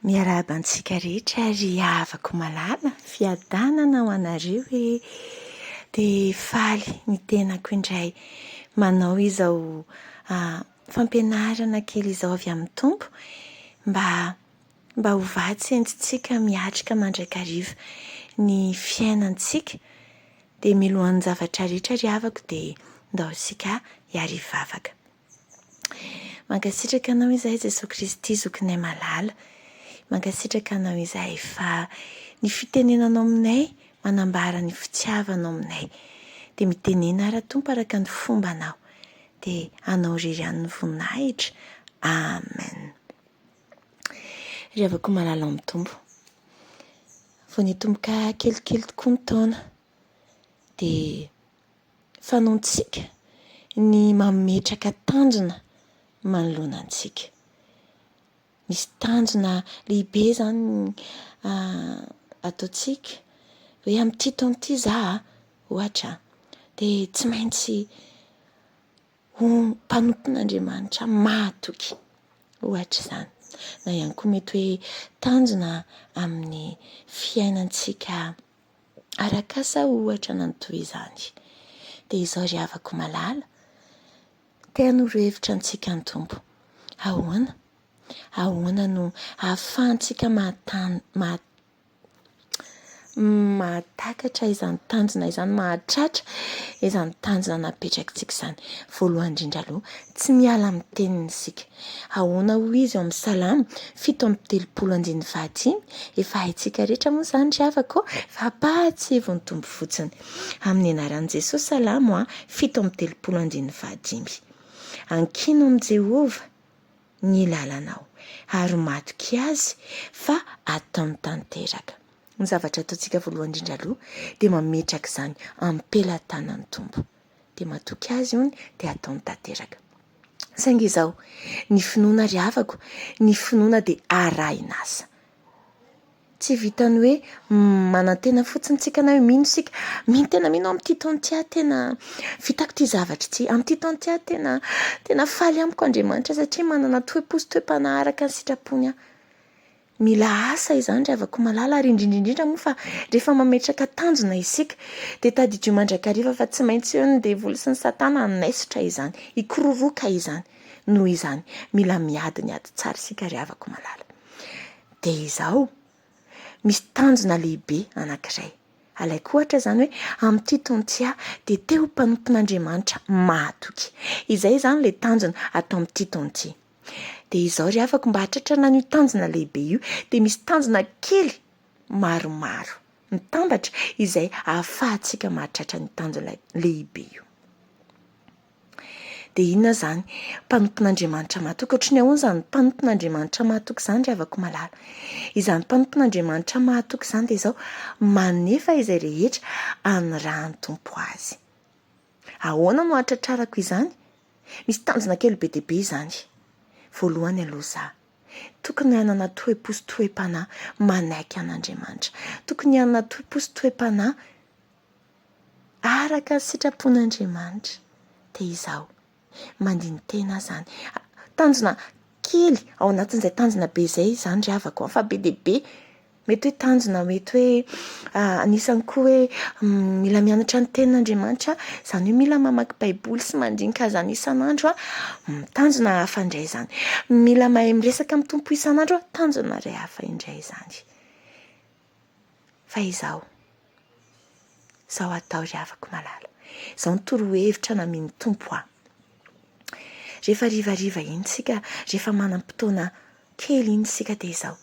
Miarahaba antsika rehetra ry havako malala, fiadanana ho anareo e! Dia faly ny tenako indray manao izao fampianarana kely izao avy amin'ny Tompo mba mba ho vatsy entintsika miatrika mandrakariva ny fiainantsika. Dia milohan'ny zavatra rehetra ry havako dia ndao isika hiara-hivavaka. Mankasitraka Anao izahay Jesoa Kristy zokinay malala. Mankasitraka Anao izahay fa ny fitenenanao aminay manambara ny fitiavanao aminay. Dia mitenena ara Tompo araka ny fombanao. Dia Anao irery ihany ny voninahitra. Amen. Ry havako malala ao amin'ny Tompo. Vao nitomboka kelikely tokoa ny taona dia fanaontsika ny mametraka tanjona manoloana antsika. Misy tanjona lehibe izany ataontsika hoe amin'ity taona ity za ohatra dia tsy maintsy ho mpanompon'Andriamanitra mahatoky ohatra izany. Na ihany koa mety hoe tanjona amin'ny fiainantsika Arak'asa ohatra na ny toy izany. Dia izao ry havako malala, te hanoro hevitra antsika ny Tompo. Ahoana? Ahoana no ahafahantsika mahatan-, maha-, mahatakatra izany tanjona izany, mahatratra izany tanjona napetrakitsika izany? Voalohany indrindra aloha, tsy miala amin'ny teniny isika. Ahoana hoy izy ao amin'ny Salamo 37 andininy fahadimy? Efa haintsika rehetra moa izany ry havako fa ampahatsiahivo ny Tompo fotsiny. Amin'ny anaran'i Jesosy Salamo 37 andininy fahadimy. Ankino amin'i Jehovah ny lalanao ary matoky Azy fa ataony tanteraka. Ny zavatra ataontsika voalohany indrindra aloha dia mametraka izany am-pelatanan'ny Tompo. Dia matoky Azy hono dia ataony tanteraka. Saingy izao, ny finoana ry havako, ny finoana dia arahina asa. Tsy vitan'ny hoe manantena fotsiny tsika na hoe mino isika, mino tena mino aho amin'ity taona ity aho tena vitako ity zavatra ity, amin'ity taona ity aho tena tena faly amiko Andriamanitra satria manana toe-po sy toe-panahy araka ny sitrapony aho. Mila asa izany ry havako malala ary indrindra indrindra moa fa rehefa mametraka tanjona isika dia tadidio mandrakariva fa tsy maintsy eo ny devoly sy ny satana hanaisotra izany, hikororoka izany. Noho izany, mila miady ny ady tsara isika ry havako malala. Dia izao, misy tanjona lehibe anankiray. Alaiko ohatra izany hoe amin'ity taona ity aho dia te ho mpanompon'Andriamanitra mahatoky. Izay izany ilay tanjona atao amin'ity taona ity. Dia izao ry havako, mba hahatratrarana an'io tanjona lehibe io dia misy tanjona kely maromaro mitambatra izay ahafahantsika mahatratra an'io tanjona lehibe io. Dia inona izany? Mpanompon'Andriamanitra mahatoky. Ohatry ny ahoana izany mpanompon'Andriamanitra mahatoky izany ry havako malala? Izany mpanompon'Andriamanitra mahatoky izany dia izao, manefa izay rehetra anirahan'ny Tompo azy. Ahoana no hahatratrarako izany? Misy tanjona kely be dia be izany. Voalohany aloha za. Tokony hanana toe-po sy toe-panahy manaiky an'Andriamanitra. Tokony hanana toe-po sy toe-panahy araka ny sitrapon'Andriamanitra. Dia izao, mandini-tena aho izany. Tanjona kely ao anatin'izay tanjona be izay izany ry havako an, fa be dia be. Mety hoe tanjona, mety hoe anisany koa hoe mila mianatra ny tenin'Andriamanitra, izany hoe mila mamaky baiboly sy mandinika izany isan'andro aho, tanjona hafa indray izany. Mila mahay miresaka amin'ny Tompo isan'andro aho, tanjona iray hafa indray izany. Fa izao, izao atao ry havako malala, izao ny torohevitra namian'ny Tompo ahy. Rehefa harivariva iny isika, rehefa manam-potoana kely iny isika dia izao,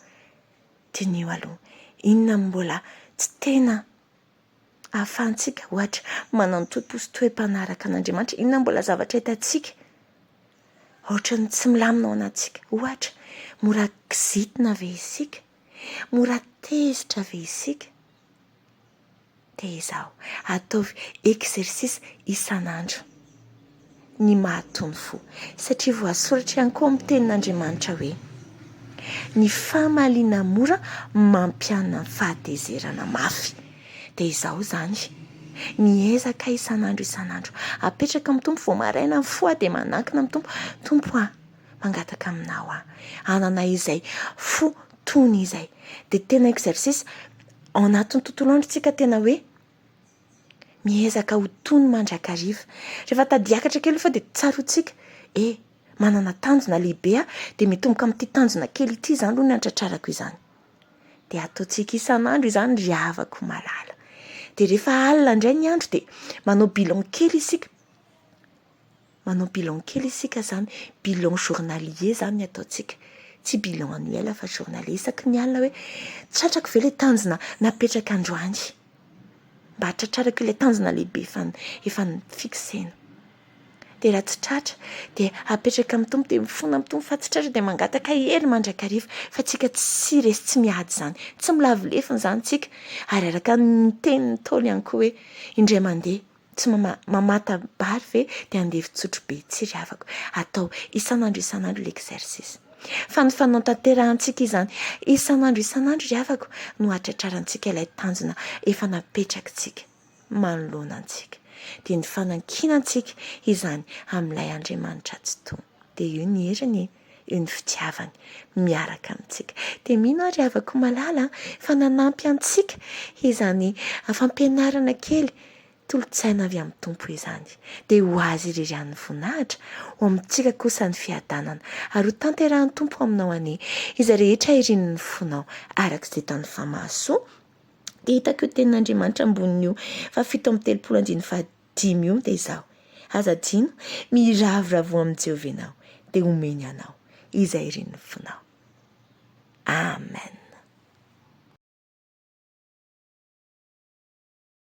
Diniho aloha, inona no mbola tsy tena ahafahantsika, ohatra, manao ny toe-po sy toe-panaraka an'Andriamanitra? Inona no mbola zavatra hitantsika ohatran'ny tsy milamina ao anatintsika? Ohatra, mora kizitina ve isika? Mora tezitra ve isika? Dia izao, ataovy exercice isan'andro ny mahatony fo, satria voasoratra ihany koa ao amin'ny tenin'Andriamanitra hoe, Ny famaliana mora mampianina ny fahatezerana mafy. Dia izao izany, miezaka isan'andro isan'andro, apetraka amin'ny Tompo vao maraina mifoha dia manankina amin'ny Tompo, Tompo a, mangataka aminao aho, hanana izay fo. tony izay. Dia tena exercice ao anatin'ny tontolo andro tsika tena hoe miezaka ho tony mandrakariva. Rehefa tady hiakatra kely fa dia tsaroantsika, eh, manana tanjona lehibe aho, dia mitomboka amin'ity tanjona kely ity izany aloha ny hatratrarako izany. Dia ataontsika isan'andro izany ry havako malala. Dia rehefa alina indray ny andro dia manao bilan kely isika. Manao bilan kely isika izany, bilan journalier izany ny ataontsika. Tsy bilan annuel fa journalier. Isaky ny alina hoe tratrako ve ilay tanjona napetraka androany? Mba hatratrarako ilay tanjona lehibe efa efa nifixena. Dia raha tsy tratra dia apetraka amin'ny Tompo, dia mifona amin'ny Tompo fa tsy tratra dia mangataka hery mandrakariva fa tsika tsy resy tsy miady izany, tsy milavo lefona izany tsika. Ary araka ny tenin'ny Ntaolo ihany koa hoe indray mandeha tsy mama mamata bary ve dia andevo-tsotro be, tsy ry havako. Atao isan'andro isan'andro ilay exercice. Fa ny fanantanterahantsika izany isan'andro isan'andro ry havako no hatratrarantsika ilay tanjona efa napetrakitsika manoloana antsika. Dia ny fanankinantsika izany amin'ilay Andriamanitra Tsitoha. Dia io ny heriny e, io ny fitiavany miaraka amintsika. Dia mino aho ry havako malala fa nanampy antsika izany fampianarana kely tolo-tsaina avy amin'ny Tompo izany. Dia ho Azy irery ihany ny voninahitra, ho amintsika kosa ny fiadanana. Ary ho tanterahin'ny Tompo aminao anie izay rehetra irin'ny fonao, araka izay hitany fa mahasoa. Dia hitako io tenin'Andriamanitra ambonin'io faha-37 andininy fahadimy io, dia izao, Aza adino, miravoravoa amin'i Jehovah ianao, dia homeny anao izay irin'ny fonao. Amen.